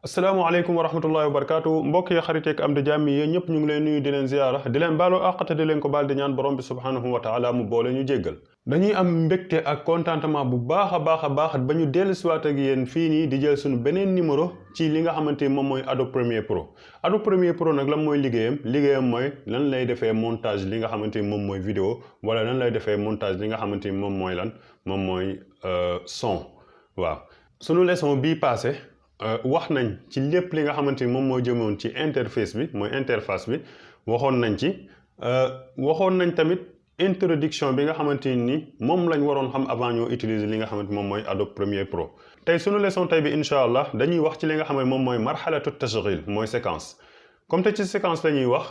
asalaamaaleykum wa rahmatullahi wa barakaatu mbokk yi xarit yeeg am di jàmm yi yéen ñëpp ñu ngi leen nuyu di leen ziyaara di leen baalu àq te di leen ko baal di ñaan borom bi subhanahu wa taala mu boole ñu jéggal dañuy am mbégte ak contentement bu baax a baax ba ñu dellu siwaat ak yéen fii nii di jël suñu beneen numéro ci li nga xamante ni moom mooy Adobe Premiere Pro. Adobe Premiere Pro nag lan mooy liggéeyam mooy lan lay defee montage li nga xamante ni moom mooy vidéo wala lan lay defee montage li nga xamante ni moom mooy moom mooy son. waaw sunu leçon bii passé wax nañ ci lépp li nga xamante ni moom moo jëmoon ci interface bi mooy interface bi waxoon nañ tamit introduction bi nga xamante ni moom lañ waroon xam avant ñoo utiliser li nga xamante moom mooy Adobe Premiere Pro. tey sunu leçon tey bi incha allah dañuy wax ci li nga xam ne moom mooy marxalatu tashghil mooy séquence. comme te ci séquence la ñuy wax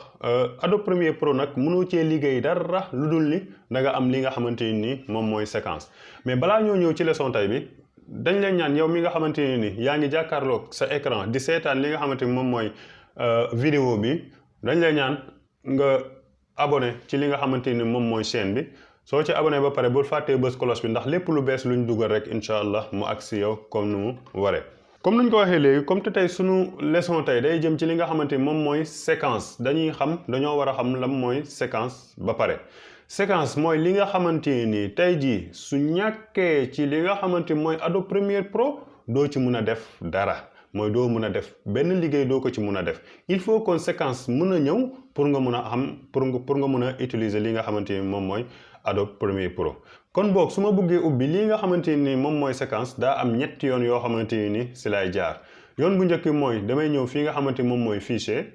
Adobe Premiere Pro nag mënoo cee liggéey dara lu dul ni da nga am li nga xamante ni moom mooy séquence mais balaa ñoo ñëw ci leçon tey bi. dañ leen ñaan yow mi nga xamante ni yaa ngi jàkkaarloog sa écran di seetaan li nga xamante ni moom mooy vidéo bi dañ leen ñaan nga abonné ci li nga xamante ni moom mooy chaîne bi soo ci abonné ba pare bul fàttee bës cloche bi ndax lépp lu bees luñ dugal rek incha allah mu agsi yow comme nu mu waree. comme nuñ ko waxee léegi comme te tey sunu leçon tey day jëm ci li nga xamante ni moom mooy séquence dañoo war a xam lan mooy séquence ba pare. séquence mooy li nga xamante ni tey jii su ñàkkee ci li nga xamante mooy Adobe Premiere Pro doo ci mun a def dara mooy doo mun a def benn liggéey doo ko ci mun a def il faut que séquence mun a ñëw pour nga mun a xam pour nga mun a utiliser li nga xamante ni moom mooy Adobe Premiere Pro. kon boog su ma bëggee ubbi li nga xamante ni moom mooy séquence daa am ñetti yoon yoo xamante ni si lay jaar yoon bu njëkk mooy damay ñëw fii nga xamante ni moom mooy fichier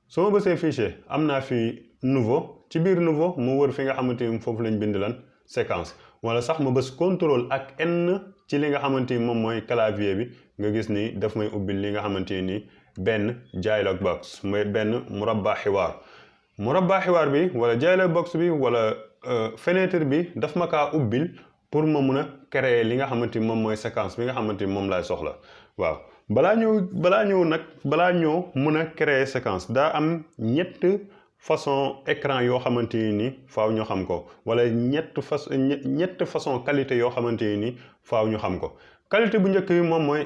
su ma bësee fichier am naa fi nouveau. ci biir nouveau mu wër fi nga xamante ni foofu lañ bind lan séquence wala sax ma bës contrôle ak N ci li nga xamante ni moom mooy clavier bi nga gis ni daf may ubbil li nga xamante ni benn dialog box mooy benn murabba xiwaar bi wala dialog box bi wala fenêtre bi daf ma kaa ubbil pour ma mun a créer li nga xamante ni moom mooy séquence bi nga xamante ni moom laay soxla waaw balaa ñëw mun a créer séquence daa am ñett façon écran yoo xamante ni faaw ñu xam ko wala ñett façon qualité yoo xamante ni faaw ñu xam ko qualité bu njëkk bi moom mooy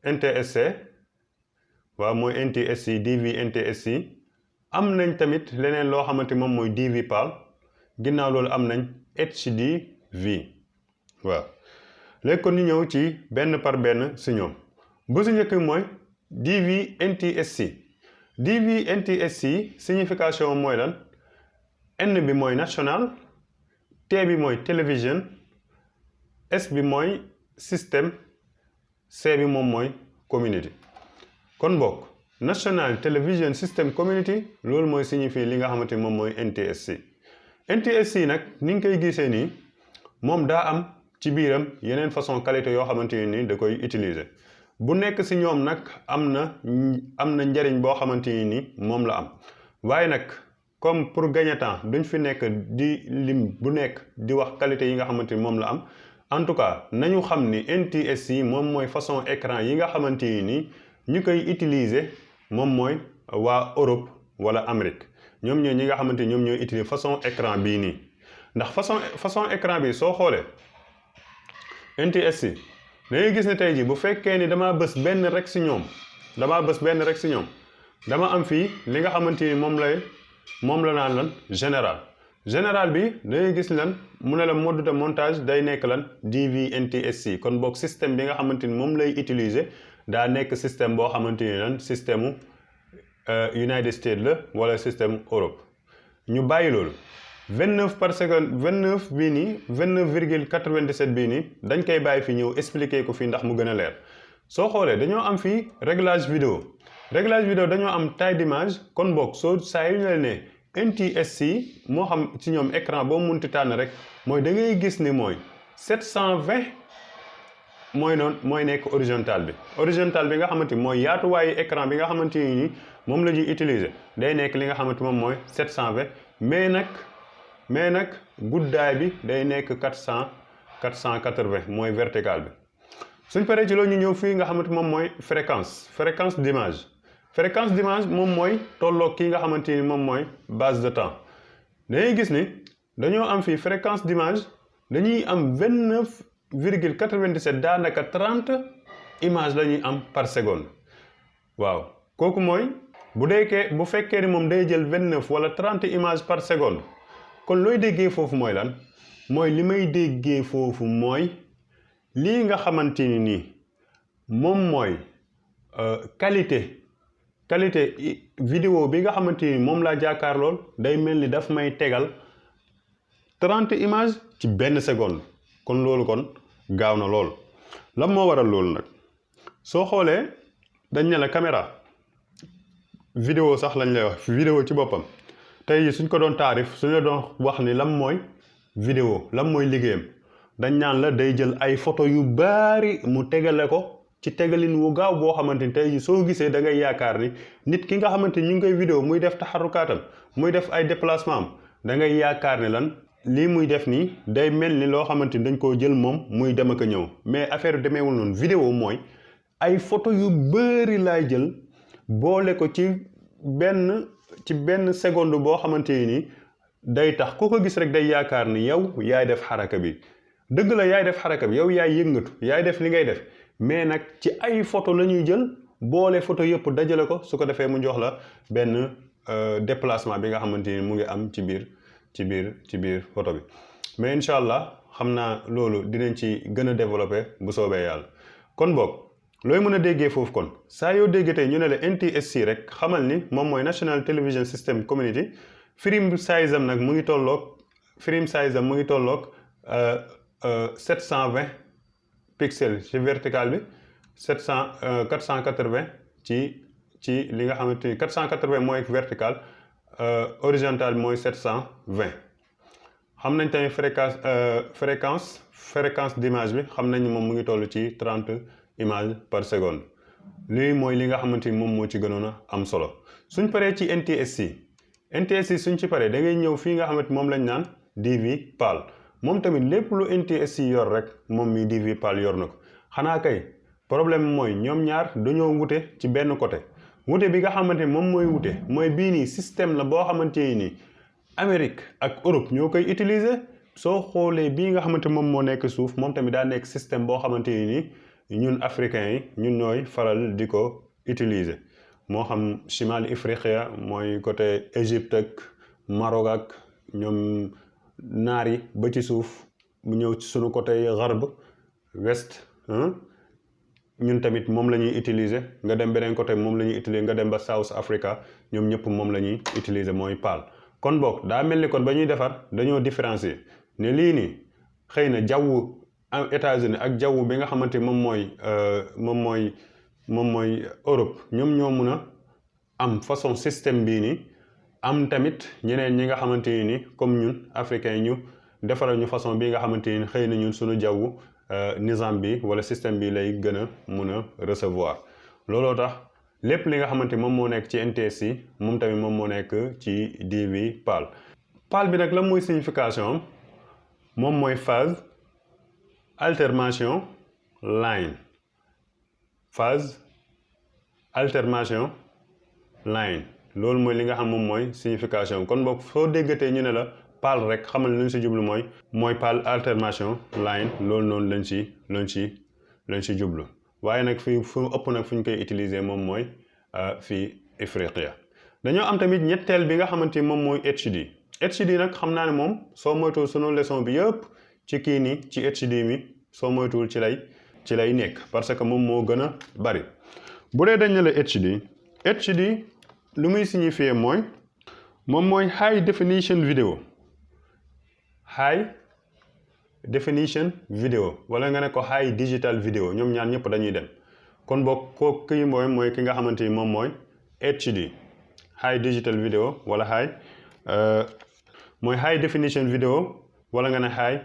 NTSC waaw mooy NTSC DV NTSC am nañ tamit leneen loo xamante moom mooy DV PAL ginnaaw loolu am nañ HDV waaw léegi kon ñu ñëw ci benn par benn si ñoom bu si njëkk bi mooy DV NTSC DV NTSC signification mooy lan N bi mooy national T bi mooy télévision S bi mooy système C bi moom mooy community kon bokk national télévision système community loolu mooy signifie li nga xamante ni moom mooy NTSC NTSC nag ni nga koy gisee nii moom daa am ci biiram yeneen façon qualité yoo xamante ni da koy utiliser bu nekk si ñoom nag am na njariñ boo xamante ni moom la am waaye nag comme pour gagner temps duñ fi nekk di lim bu nekk di wax qualité yi nga xamante ni moom la am en tout cas nañu xam ni NTSC moom mooy façon écran yi nga xamante ni ñu koy utiliser moom mooy waa Europe wala Amérique ñoom ñooy ñi nga xamante ni ñoom ñooy utiliser façon écran bii nii ndax façon écran bi soo xoolee NTSC dangay gis ne tey jii bu fekkee ni damaa bës benn rek si ñoom dama am fii li nga xamante ni moom la naan lan général bi dangay gis lan mu ne la mode de montage day nekk lan DV NTSC kon boog système bi nga xamante ni moom lay utiliser daa nekk système boo xamante ni lan système United States la wala système Europe ñu bàyyi loolu 29 par seconde 29 bii nii 29,97 bii nii dañ koy bàyyi fi ñëw expliquer ko fii ndax mu gën a leer soo xoolee dañoo am fii réglage vidéo dañoo am taille d'image kon boog soo saa yu ñu la ne NTSC moo xam ci ñoom écran boo munti tànn rek mooy da ngay gis ni mooy 720 mooy nekk horizontal bi nga xamante mooy yaatuwaayu écran bi nga xamante ni moom la ñuy utiliser day nekk li nga xamante moom mooy 720 mais nag guddaay bi day nekk 480 mooy vertical bi suñ paree ci loolu ñu ñëw fii nga xamante moom mooy fréquence d'image moom mooy tolloog kii nga xamante ni moom mooy base de temps dangay gis ni dañoo am fii fréquence d'image dañuy am 29,97 daanaka 30 images la ñuy am par seconde waaw kooku mooy bu fekkee ni moom day jël 29 wala 30 images par seconde kon looy déggee foofu mooy lan mooy li may déggee foofu mooy lii nga xamante ni nii moom mooy qualité vidéo bi nga xamante ni moom laa jàkkaar lool day mel ni daf may tegal 30 images ci benn seconde kon loolu kon gaaw na lool lan moo waral loolu nag soo xoolee dañ ne la caméra vidéo sax lañ lay wax vidéo ci boppam tey suñ ko doon taarif suñ la doon wax ni lan mooy vidéo lan mooy liggéeyam dañ naan la day jël ay photo yu bari mu tegale ko ci tegalin wu gaaw boo xamante ni tey soo gisee da ngay yaakaar ni nit ki nga xamante ni ñu ngi koy vidéo muy def taxarukaatam muy def ay déplacement am da ngay yaakaar ne lan lii muy def nii day mel ni loo xamante ni dañ koo jël moom muy dem ak a ñëw mais affaire demeewul noonu vidéo mooy ay photo yu bari laay jël boole ko ci benn seconde boo xamante ni day tax ku ko gis rek day yaakaar ni yow yaay def xaraka bi dëgg la yaay def xaraka bi yow yaay yëngatu yaay def li ngay def mais nag ci ay photo la ñuy jël boole photo yëpp dajale ko su ko defee mu jox la benn déplacement bi nga xamante ni mu ngi am ci biir photo bi mais incha allah xam naa loolu dinañ ci gën a développé bu soobee yàlla kon boog looy mën a déggee foofu kon saa yoo déggatee ñu ne la NTSC rek xamal ni moom mooy National Television System Community frame size am nag mu ngi tolloog 720 pixels ci vertical bi 480 ci li nga xamante ni 480 mooy vertical horizontal bi mooy 720 xam nañ tamit fréquence d'image bi xam nañ moom mu ngi toll ci 30 images par seconde lii mooy li nga xamante ni moom moo ci gënoon a am solo suñ paree ci NTSC suñ ci paree da ngay ñëw fii nga xamante moom lañ naan DV PAL moom tamit lépp lu NTSC yor rek moom mi DV PAL yor na ko xanaa kay problème mooy ñoom ñaar dañoo wute ci benn côté wute bi nga xamante ni moom mooy wute mooy bii nii système la boo xamante ni Amérique ak Europe ñoo koy utiliser soo xoolee bii nga xamante moom moo nekk suuf moom tamit daa nekk système boo xamante ni ñun africains yi ñun ñooy faral di ko utiliser moo xam Chimal Ifriqiya mooy côté Égypte ak Maroc ak ñoom naar yi ba ci suuf mu ñëw ci sunu côté garb west ñun tamit moom la ñuy utiliser nga dem beneen côté moom la ñuy utiliser nga dem ba South Africa ñoom ñëpp moom la ñuy utiliser mooy PAL kon boog daa mel ni kon ba ñuy defar dañoo différencier ne lii nii xëy na jawwu États-Unis ak jaww bi nga xamante moom mooy Europe ñoom ñoo mun a am façon système bii nii am tamit ñeneen ñi nga xamante ni comme ñun africains ñu defaral ñu façon bi nga xamante ni xëy na ñun suñu jaww nizam bi wala système bi lay gën a mun a recevoir looloo tax lépp li nga xamante moom moo nekk ci NTSC moom tamit moom moo nekk ci DV PAL. PAL bi nag lan mooy signification moom mooy phase alternation line loolu mooy li nga xam moom mooy signification kon boog soo déggatee ñu ne la PAL rek xamal lu ñu si jublu mooy PAL alternation line loolu noonu lañ ci jublu waaye nag fii fu ëpp nag fu ñu koy utiliser moom mooy fii Ifriqiya dañoo am tamit ñetteel bi nga xamante ni moom mooy HD nag xam naa ne moom soo moytuwul sunu leçon bi yëpp ci kii nii ci HD mi soo moytuwul ci lay nekk parce que moom moo gën a bari bu dee dañ ne la HD lu muy signifier moom mooy high definition video wala nga ne ko high digital video ñoom ñaar ñëpp dañuy dem kon boog kooku kii mooy ki nga xamante ni moom mooy HD high digital video wala mooy high definition video wala nga ne high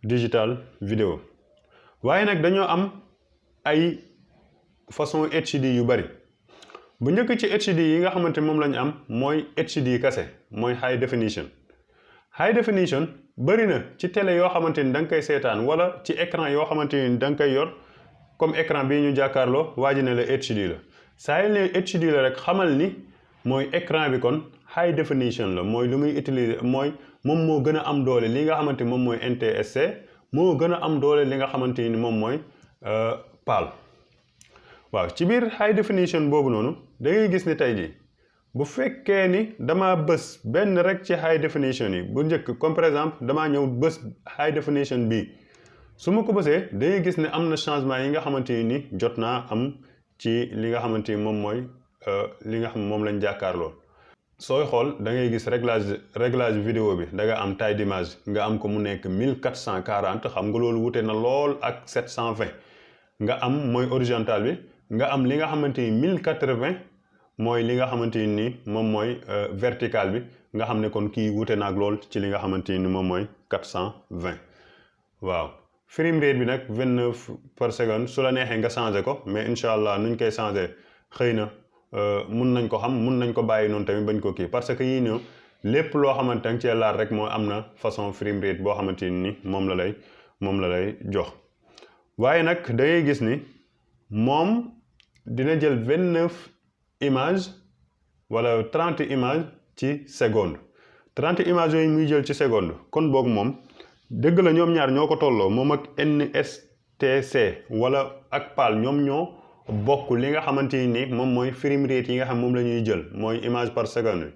digital video waaye nag dañoo am ay façon HD yu bari bu njëkk ci HD yi nga xamante moom la ñu am mooy HD kase mooy high definition bëri na ci télé yoo xamante ni da nga koy seetaan wala ci écran yoo xamante ni da nga koy yor comme écran bii ñu jàkkaarloo waa ji ne la HD la saa yi ne HD la rek xamal ni mooy écran bi kon high definition la mooy lu muy utiliser mooy moom moo gën a am doole li nga xamante ni moom mooy NTSC moo gën a am doole li nga xamante ni moom mooy PAL. waaw ci biir high definition boobu noonu da ngay gis ni tey jii bu fekkee ni dama bës benn rek ci high definition yi bu njëkk comme par exemple damaa ñëw bës high definition bii su ma ko bësee da ngay gis ne am na changement yi nga xamante ni jot naa am ci li nga xamante ni moom mooy li nga xam moom lañ jàkkaarloo. sooy xool da ngay gis réglage vidéo bi da nga am taille d'image nga am ko mu nekk 1440 xam nga loolu wute na lool ak 720 nga am mooy horizontal bi nga am li nga xamante ni 1080 mooy li nga xamante ni moom mooy vertical bi nga xam ne kon kii wute naag lool ci li nga xamante ni moom mooy 420 waaw. frame rate bi nag 29 par seconde su la neexee nga changé ko mais incha allah nuñ koy changé xëy na mun nañ ko xam mun nañ ko bàyyi noonu tamit bañ ko kii parce que yii ñëw lépp loo xamante ne cee laal rek moo am na façon frame rate boo xamante ni moom la lay jox. waaye nag da ngay gis ni moom dina jël 29 images wala 30 images ci seconde 30 images yooyu muy jël ci seconde kon boog moom dëgg la ñoom ñaar ñoo ko tolloo moom ak NSTC wala ak PAL ñoom ñoo bokk li nga xamante ni moom mooy frame rate yi nga xam moom la ñuy jël mooy image par seconde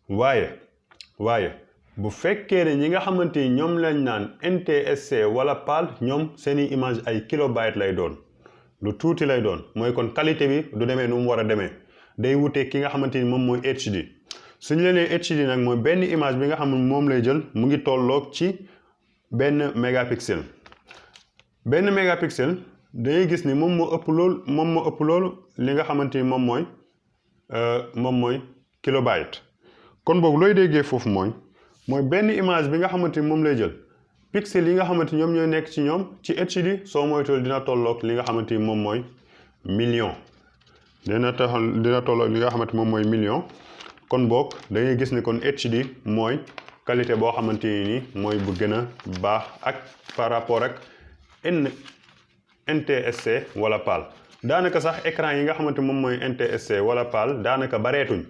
waaye bu fekkee ne ñi nga xamante ni ñoom lañ naan NTSC wala PAL ñoom seeni image ay kilobyte lay doon lu tuuti lay doon mooy kon qualité bi du demee nu mu war a demee day wutee ki nga xamante ni moom mooy HD suñu leen nee HD nag mooy benn image bi nga xam ne moom lay jël mu ngi tolloog ci benn mégapixel dangay gis ni moom moo ëpp loolu li nga xamante ni moom mooy kilobyte kon boog looy déggee foofu mooy benn image bi nga xamante ni moom lay jël pixel yi nga xamante ni ñoom ñooy nekk ci ñoom ci HD soo moytuwul dina tolloog li nga xamante ni moom mooy million dina tolloog li nga xamante moom mooy million kon boog da ngay gis ni kon HD mooy qualité boo xamante ni mooy bu gën a baax ak par rapport ak NTSC wala PAL daanaka sax écran yi nga xamante moom mooy NTSC wala PAL daanaka bareetuñ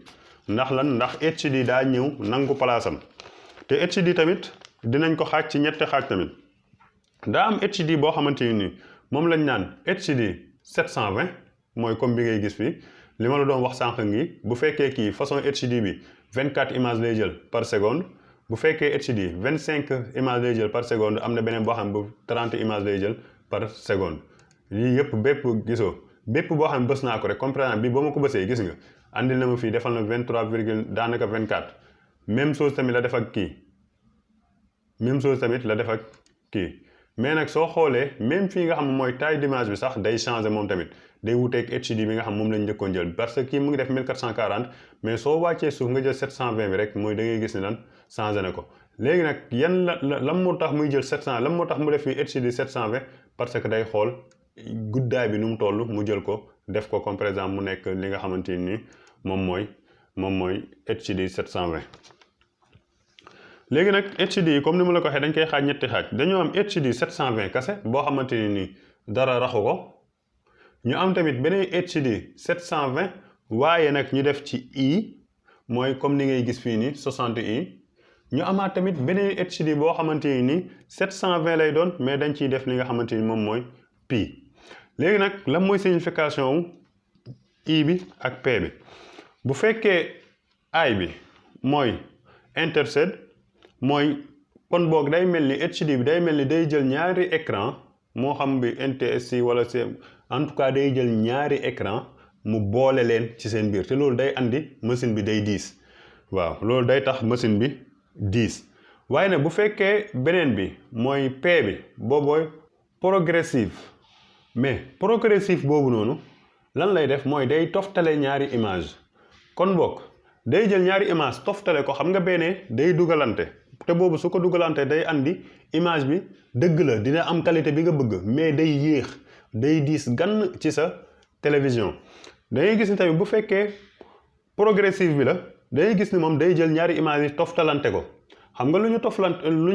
ndax HD daa ñëw nangu palaasam te HD tamit dinañ ko xaaj ci ñetti xaaj tamit daa am HD boo xamante ni moom lañ naan HD 720 mooy comme bi ngay gis fii li ma la doon wax sànq ngi bu fekkee kii façon HD bi 24 images lay jël par seconde bu fekkee HD 25 images lay jël par seconde am na beneen boo xam bu 30 images lay jël par seconde lii yëpp bépp boo xam ne bës naa ko rek comprendre bi ba ma ko bësee gis nga andil na ma fii defal na 23 virgule daanaka 24 même chose tamit la def ak kii mais nag soo xoolee même fii nga xam mooy taille d'image bi sax day changer moom tamit day wuteeg HD bi nga xam moom lañ njëkkoon jël parce que kii mu ngi def 1440 mais soo wàccee suuf nga jël 720 bi rek mooy da ngay gis ne lan changer na ko léegi nag lan moo tax muy jël 700 lan moo tax mu def fii HD 720 parce que day xool guddaay bi nu mu toll mu jël ko def ko comme par exemple mu nekk li nga xamante ni moom mooy HD 720. léegi nag HD yi comme ni ma la ko waxee dañ koy xaaj ñetti xaaj dañoo am HD 720 kase boo xamante ni dara raxu ko ñu am tamit beneen HD 720 waaye nag ñu def ci i mooy comme ni ngay gis fii nii 60i ñu amaat tamit beneen HD boo xamante ni 720 lay doon mais dañ ciy def li nga xamante ni moom mooy pi léegi nag lan mooy signification wu i bi ak p bi bu fekkee i bi mooy intercede mooy kon boog day mel ni HD bi day mel ni day jël ñaari écran moo xam bi NTSC wala en tout cas day jël ñaari écran mu boole leen ci seen biir te loolu day andi machine bi day diis waaw loolu day tax machine bi diis waaye nag bu fekkee beneen bi mooy P bi boobooy progressive mais progressive boobu noonu lan lay def mooy day toftale ñaari image kon boog day jël ñaari image toftale ko xam nga benee day dugalante te boobu su ko dugalante day andi image bi dëgg la dina am qualité bi nga bëgg mais day yéex day diis gann ci sa télévision dangay gis ni tamit bu fekkee progressive bi la dangay gis ni moom day jël ñaari image yi toftalante ko xam nga lu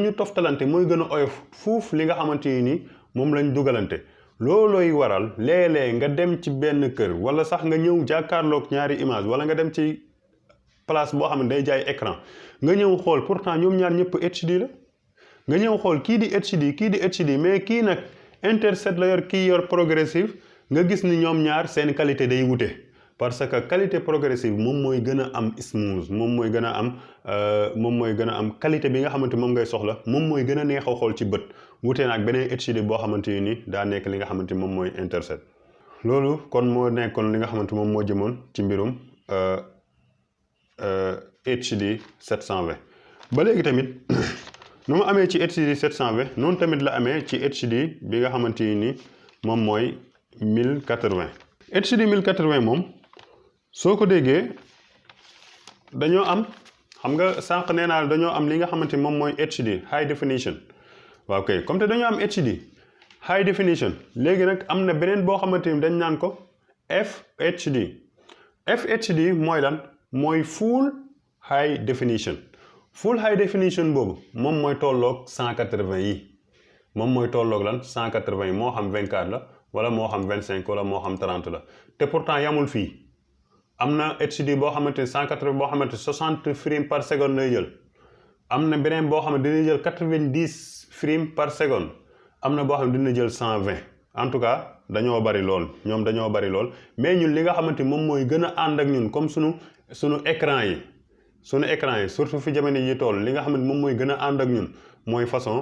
ñu toftalante mooy gën a oyof fuuf li nga xamante ni moom lañ dugalante loolooy waral léeg-léeg nga dem ci benn kër wala sax nga ñëw jàkkaarloog ñaari image wala nga dem ci place boo xam ne day jaay écran nga ñëw xool pourtant ñoom ñaar ñëpp HD la nga ñëw xool kii di HD mais kii nag interset la yor kii yor progressive nga gis ni ñoom ñaar seen qualité day wute parce que qualité progressive moom mooy gën a am smooth moom mooy gën a am qualité bi nga xamante moom ngay soxla moom mooy gën a neex a xool ci bët wute na ak beneen HD boo xamante ni daa nekk li nga xamante moom mooy interset loolu kon moo nekkoon li nga xamante moom moo jëmoon ci mbirum HD 720 ba léegi tamit nu mu amee ci HD 720 noonu tamit la amee ci HD bi nga xamante ni moom mooy 1080 HD 1080 moom soo ko déggee dañoo am xam nga sànq nee naa dañoo am li nga xamante moom mooy HD high definition waaw kay comme te dañoo am HD high definition léegi nag am na beneen boo xamante ni dañ naan ko FHD FHD mooy lan mooy full high definition full high definition boobu moom mooy tolloog 180 yi moom mooy tolloog lan 180 yi moo xam 24 la wala moo xam 25 wala moo xam 30 la te pourtant yamul fii am na HD boo xamante ni 180 boo xamante 60 frames par seconde lay jël am na beneen boo xam ne dina jël 90 frames par seconde am na boo xam ne dina jël 120 en tout cas dañoo bari lool ñoom dañoo bari lool mais ñun li nga xamante moom mooy gën a ànd ak ñun comme sunu écran yi surtout fi jamono yi toll li nga xamante moom mooy gën a ànd ak ñun mooy façon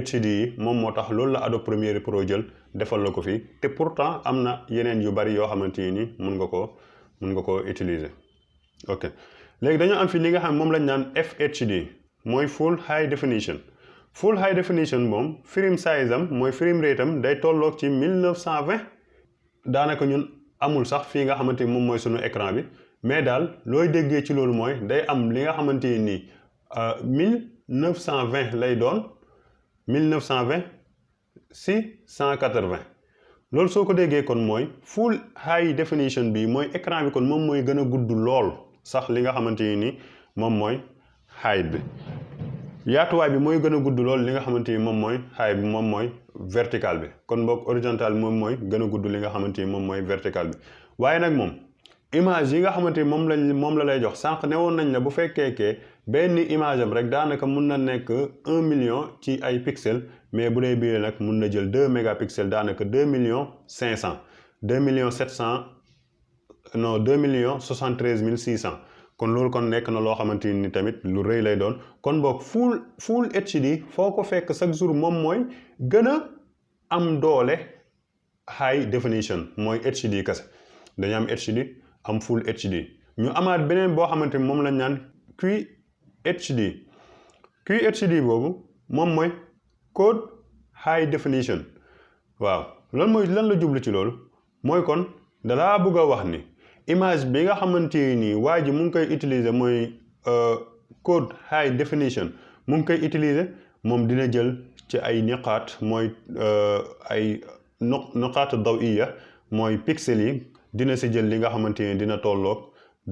HD yi moom moo tax loolu la Adobe Premiere Pro jël defal la ko fii te pourtant am na yeneen yu bari yoo xamante ni mun nga koo utiliser ok léegi dañoo am fi li nga xam moom lañ naan FHD mooy full high definition full high definition moom frame size am mooy frame rate am day tolloog ci 1920 daanaka ñun amul sax fii nga xamante ni moom mooy sunu écran bi mais daal looy déggee ci loolu mooy day am li nga xamante ni 1920 lay doon 1920 si 180 loolu soo ko déggee kon mooy full high definition bi mooy écran bi kon moom mooy gën a gudd lool sax li nga xamante ni moom mooy height bi yaatuwaay bi mooy gën a gudd lool li nga xamante ni moom mooy height bi moom mooy vertical bi kon boog horizontal bi moom mooy gën a gudd li nga xamante ni moom mooy vertical bi waaye nag moom image yi nga xamante ni moom la lay jox sànq ne woon nañ la bu fekkee benn image am rek daanaka mun na nekk 1 million ci ay pixels mais bu dee bii nag mun na jël 2 mégapixels daanaka 2 millions 500 2 millions 700 non 2 millions 73 600 kon loolu kon nekk na loo xamante ni tamit lu rëy lay doon kon boog full HD foo ko fekk chaque jour moom mooy gën a am doole high definition mooy HD kese dañu am HD am full HD ñu amaat beneen boo xamante ni moom lañ naan QHD boobu moom mooy code high definition waaw lan la jublu ci loolu mooy kon dalaa bëgg a wax ni image bi nga xamante ni waa ji mu ngi koy utiliser mooy code high definition mu ngi koy utiliser moom dina jël ci ay niqaat mooy ay niqaat dawiya mooy pixel yi dina si jël li nga xamante ni dina tolloog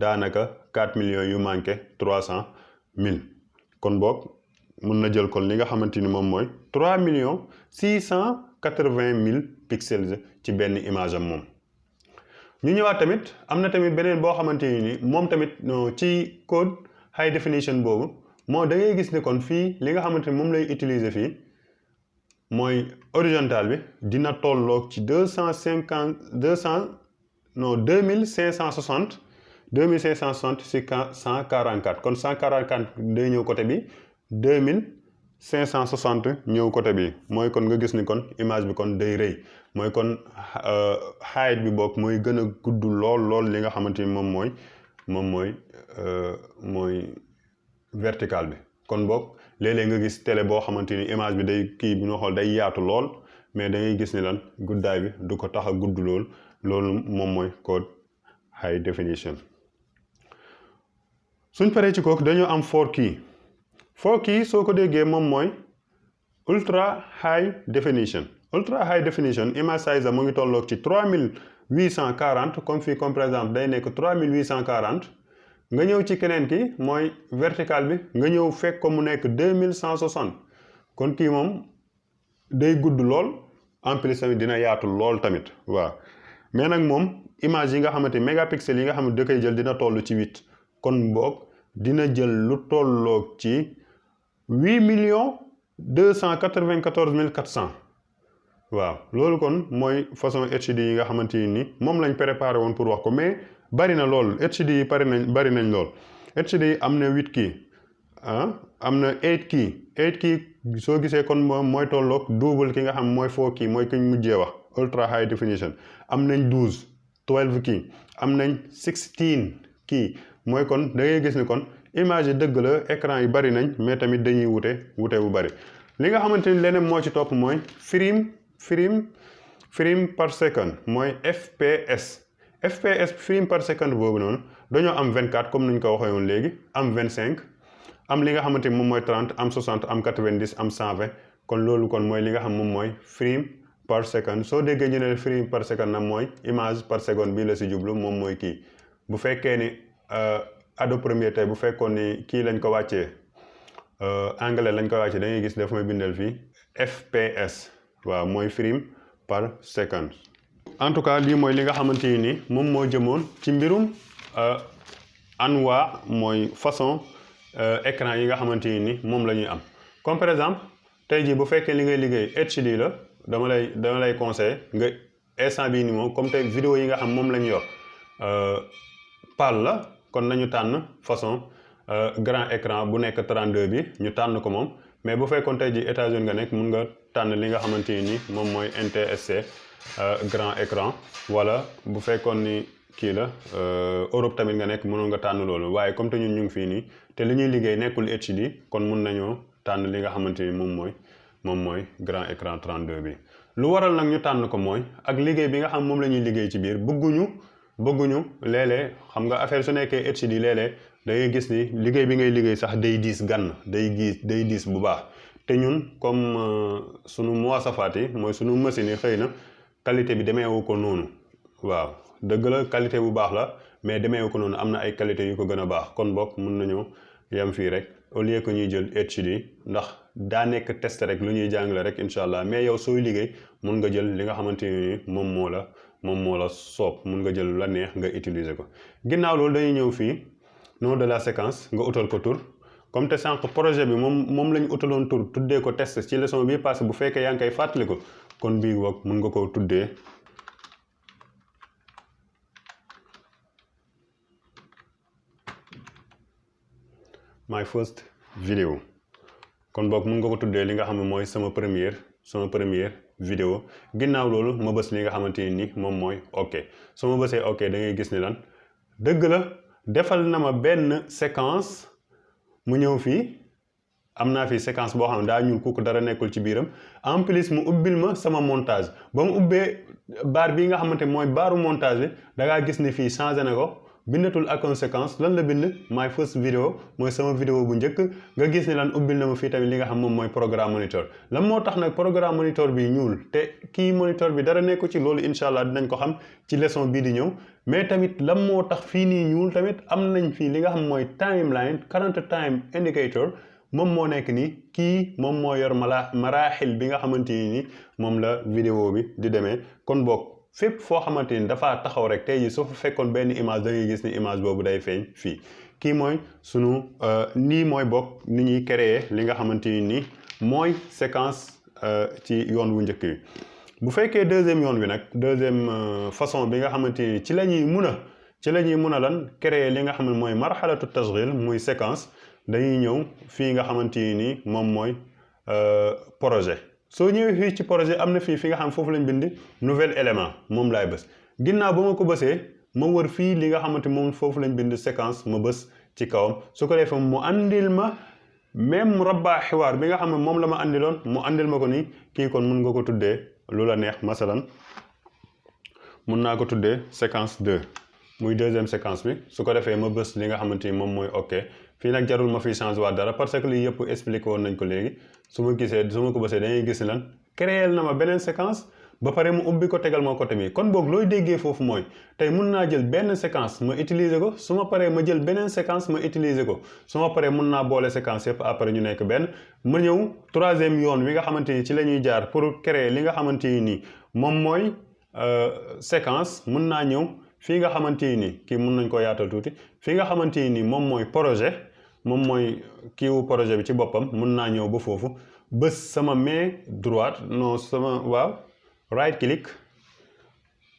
daanaka 4 millions yu manqué 300 000 kon boog mun na jël kon li nga xamante ni moom mooy 3 millions 680 000 pixels ci benn image am moom. ñu ñëwaat tamit am na tamit beneen boo xamante ni moom tamit ci code high definition boobu moo da ngay gis ne kon fii li nga xamante ni moom lay utiliser fii mooy horizontal bi dina tolloog ci 2560 si 144 kon 144 day ñëw côté bi 2560 ñëw côté bi mooy kon nga gis ni kon image bi kon day rëy mooy kon height bi bokk mooy gën a gudd lool li nga xamante ni moom mooy vertical bi kon boog léeg-léeg nga gis télé boo xamante ni image bi day kii bi ñu xool day yaatu lool mais da ngay gis ni lan guddaay bi du ko tax a gudd loolu moom mooy code high definition suñ paree ci kooku dañoo am 4K soo ko déggee moom mooy ultra high definition image size mu ngi tolloog ci 3840 comme fii comme par exemple day nekk 3840 nga ñëw ci keneen ki mooy vertical bi nga ñëw fekk ko mu nekk 2160 kon kii moom day gudd lool en plus tamit dina yaatu lool tamit waaw mais nag moom image yi nga xamante mégapixels yi nga xamante da koy jël dina toll ci 8 kon boog dina jël lu tolloog ci 8 294 400 waaw loolu kon mooy façon HCD yi nga xamante ni moom lañ préparé woon pour wax ko mais bari na lool HCD yi bari nañ lool HCD yi am na 8 key am na 8 key 8 key soo gisee kon moom mooy tolloog double ki nga xam mooy 4 key mooy ki ñu mujjee wax ultra high definition am nañ 12 key am nañ 16 key mooy kon da ngay gis ni kon image yi dëgg la écran yi bari nañ mais tamit dañuy wute bu bari li nga xamante ni leneen moo ci topp mooy frame par second mooy FPS frame par second boobu noonu dañoo am 24 comme ni ñu ko waxee woon léegi am 25 am li nga xamante ni moom mooy 30 am 60 am 90 am 120 kon loolu kon mooy li nga xam moom mooy frame par second soo déggee ñu ne frame par second nag mooy image par seconde bii la si jublu moom mooy kii bu fekkee ni Adobe Premiere tey bu fekkoon ni kii lañ ko wàccee anglais lañ ko wàccee da ngay gis daf may bindal fii FPS waaw mooy frame par second. en tout cas lii mooy li nga xamante ni moom moo jëmoon ci mbirum anwa mooy façon écran yi nga xamante ni moom la ñuy am comme par exemple tey jii bu fekkee li ngay liggéey HD la dama lay conseiller nga instant bii ni moom comme tey vidéo yi nga xam moom la ñu yor PAL la kon nañu tànn façon grand écran bu nekk 32 bi ñu tànn ko moom mais bu fekkoon tey jii États-Unis nga nekk mun nga tànn li nga xamante ni moom mooy NTSC grand écran wala bu fekkoon ni kii la Europe tamit nga nekk mënoon nga tànn loolu waaye comme te ñun ñu ngi fii nii te li ñuy liggéey nekkul HD kon mun nañoo tànn li nga xamante ni moom mooy grand écran 32 bi. lu waral nag ñu tànn ko mooy ak liggéey bi nga xam moom la ñuy liggéey ci biir bëgguñu léeg-léeg xam nga affaire su nekkee HD léeg-léeg da ngay gis ni liggéey bi ngay liggéey sax day diis gann day diis bu baax te ñun comme sunu muwasafaat yi mooy sunu machine yi xëy na qualité bi demeewu ko noonu waaw dëgg la qualité bu baax la mais demeewu ko noonu am na ay qualité yu ko gën a baax kon bokk mun nañoo yem fii rek au lieu que ñuy jël HD ndax daa nekk test rek lu ñuy jàngale rek incha allah mais yow sooy liggéey mun nga jël li nga xamante ni moom moo la soob mun nga jël la neex nga utiliser ko ginnaaw loolu dañuy ñëw fii nom de la séquence nga utal ko tur comme te sànq projet bi moom la ñu utaloon tur tuddee ko test ci leçon bii parce que bu fekkee yaa ngi koy fàttali ko kon bii boog mun nga koo tuddee my first video kon boog mun nga ko tuddee li nga xam ne mooy sama première vidéo ginnaaw loolu ma bës li nga xamante ni moom mooy ok su ma bësee ok da ngay gis ni lan dëgg la defal na ma benn séquence mu ñëw fii am naa fi séquence boo xam ne daa ñuul kooku dara nekkul ci biiram en plus mu ubbil ma sama montage ba mu ubbee baar bii nga xamante mooy baaru montage bi da ngaa gis ni fii changé na ko bindatul ak conséquence lan la bind my first video mooy sama vidéo bu njëkk nga gis ni lan ubbil na ma fii tamit li nga xam moom mooy programme monitor lan moo tax nag programme monitor bi ñuul te kii monitor bi dara nekku ci loolu incha allah dinañ ko xam ci leçon bii di ñëw mais tamit lan moo tax fii nii ñuul tamit am nañ fii li nga xam mooy timeline current time indicator moom moo nekk nii kii moom moo yor maraaxil bi nga xamante ni moom la vidéo bi di demee kon boog fépp foo xamante ni dafaa taxaw rek tey jii soo fa fekkoon benn image da ngay gis ni image boobu day feeñ fii kii mooy sunu nii mooy bokk ni ñuy créer li nga xamante ni mooy séquence ci yoon wu njëkk bi bu fekkee deuxième yoon bi nag deuxième façon bi nga xamante ni ci la ñuy mun a lan créer li nga xam ne mooy marxalatu tasghil muy séquence dañuy ñëw fii nga xamante ni moom mooy projet soo ñëwee fii ci projet am na fii fi nga xam foofu lañ bind nouvel élément moom laay bës ginnaaw ba ma ko bësee ma wër fii li nga xamante moom foofu lañ bind séquence ma bës ci kawam su ko defee mu andil ma même rabba xiwaar bi nga xam ne moom la ma andiloon mu andil ma ko nii kii kon mun nga ko tuddee lu la neex masalan mun naa ko tuddee séquence 2 muy deuxième séquence bi su ko defee ma bës li nga xamante ni moom mooy ok fii nag jarul ma fiy changé waat dara parce que lii yëpp expliqué woon nañ ko léegi su ma ko bësee dañuy gis lan créer na ma beneen séquence ba pare mu ubbi ko tegal ma côté bi kon boog looy déggee foofu mooy tey mun naa jël benn séquence ma utiliser ko su ma paree ma jël beneen séquence ma utiliser ko su ma paree mun naa boole séquence yëpp après ñu nekk benn ma ñëw troisième yoon wi nga xamante ni ci la ñuy jaar pour créer li nga xamante ni moom mooy séquence mun naa ñëw fii nga xamante ni kii mun nañ koo yaatal tuuti fii nga xamante ni moom mooy projet moom mooy kiiwu projet bi ci boppam mun naa ñëw ba foofu bës sama main droite non sama waaw right click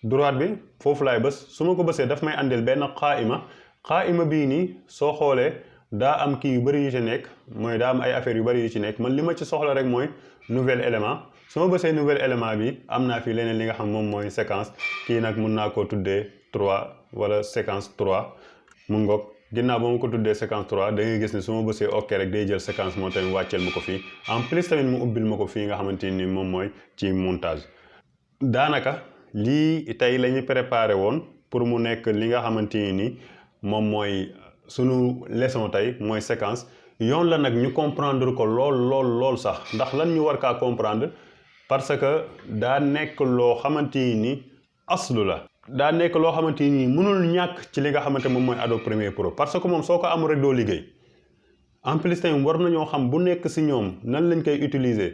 droite bi foofu laay bës su ma ko bësee daf may andil benn xaayima bii nii soo xoolee daa am kii yu bëri yu ci nekk mooy daa am ay affaires yu bëri yu ci nekk man li ma ci soxla rek mooy nouvel élément su ma bësee nouvel élément bi am naa fi leneen li nga xam moom mooy séquence kii nag mun naa koo tuddee 3 wala séquence 3 mun ngoog ginnaaw ba ma ko tuddee séquence 3 da ngay gis ne su ma bësee ok rek day jël séquence moo tamit wàcceel ma ko fii en plus tamit mu ubbil ma ko fii nga xamante ni moom mooy ci montage daanaka lii tey la ñu préparé woon pour mu nekk li nga xamante ni moom mooy sunu leçon tey mooy séquence yoon la nag ñu comprendre ko lool sax ndax lan ñu war kaa comprendre parce que daa nekk loo xamante ni aslu la daa nekk loo xamante ni mënul ñàkk ci li nga xamante moom mooy Adobe Premiere Pro parce que moom soo ko amul rek doo liggéey en plus tamit war nañoo xam bu nekk si ñoom nan lañ koy utiliser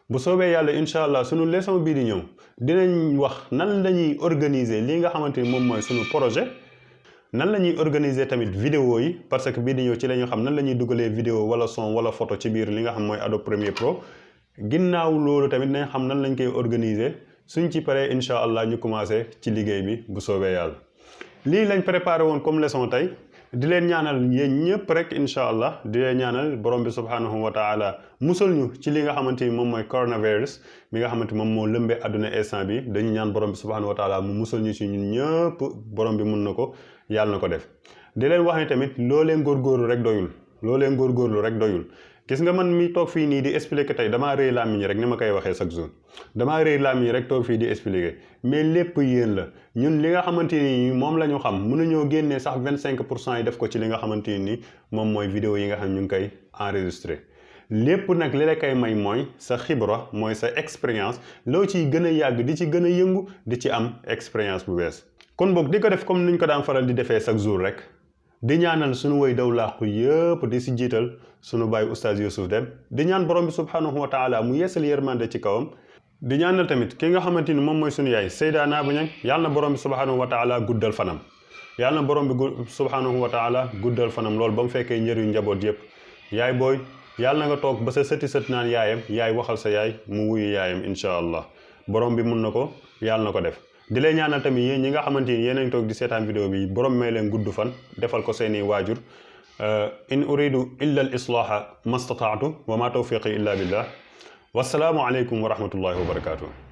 bu soobee yàlla incha allah sunu leçon bii di ñëw dinañ wax nan la ñuy organiser li nga xamante ni moom mooy sunu projet nan la ñuy organiser tamit vidéo yi parce que bii di ñëw ci la ñu xam nan la ñuy dugalee vidéo wala son wala photo ci biir li nga xam mooy Adobe Premiere Pro ginnaaw loolu tamit nañ xam nan lañ koy organiser suñ ci paree incha allah ñu commencé ci liggéey bi bu soobee yàlla lii lañ préparé woon comme leçon tey di leen ñaanal yéen ñëpp rek incha allah di leen ñaanal borom bi subhanahu wa taala musal ñu ci li nga xamante ni moom mooy coronavirus mi nga xamante moom moo lëmbee àdduna instant bi dañu ñaan borom bi subhanahu wa taala mu musal ñu ci ñun ñëpp borom bi mun na ko yàlla na ko def di leen wax ni tamit loo leen góorgóorlu rek doyul gis nga man mi toog fii nii di expliquer tey damaa rëy làmmiñ rek ni ma koy waxee chaque jour damaa rëy làmmiñ rek toog fii di expliquer mais lépp yéen la ñun li nga xamante ni moom la ñu xam mënuñoo génnee sax 25% yi def ko ci li nga xamante ni moom mooy vidéo yi nga xam ñu ngi koy enregistré lépp nag li la koy may mooy sa xibra mooy sa expérience loo ciy gën a yàgg di ci gën a yëngu di ci am expérience bu bees kon boog di ko def comme niñ ko daan faral di defee chaque jour rek di ñaanal suñu woy daw làqu yëpp di si jiital suñu baay oustaz Youssouf Deme di ñaan borom bi subhanahu wa taala mu yeesal yërmande ci kawam di ñaanal tamit ki nga xamante ni moom mooy suñu yaay Seyda Nabou Niang yàlla na borom bi subhanahu wa taala guddal fanam yàlla na borom bi subhanahu wa taala guddal fanam loolu ba mu fekkee njëriñu njaboot yëpp yaay booy yàlla na nga toog ba sa sëti sët naan yaayam yaay waxal sa yaay mu wuyu yaayam incha allah borom bi mun na ko yàlla na ko def di leen ñaanal tamit yéen ñi nga xamante ni yéen a ngi toog di seetaan vidéo bi borom may leen gudd fan defal ko seeni waajur in uridu illa al islaha mastataatu wa ma tawfiqi illa billah wassalaamu aleykum wa rahmatullahi wa barakatuh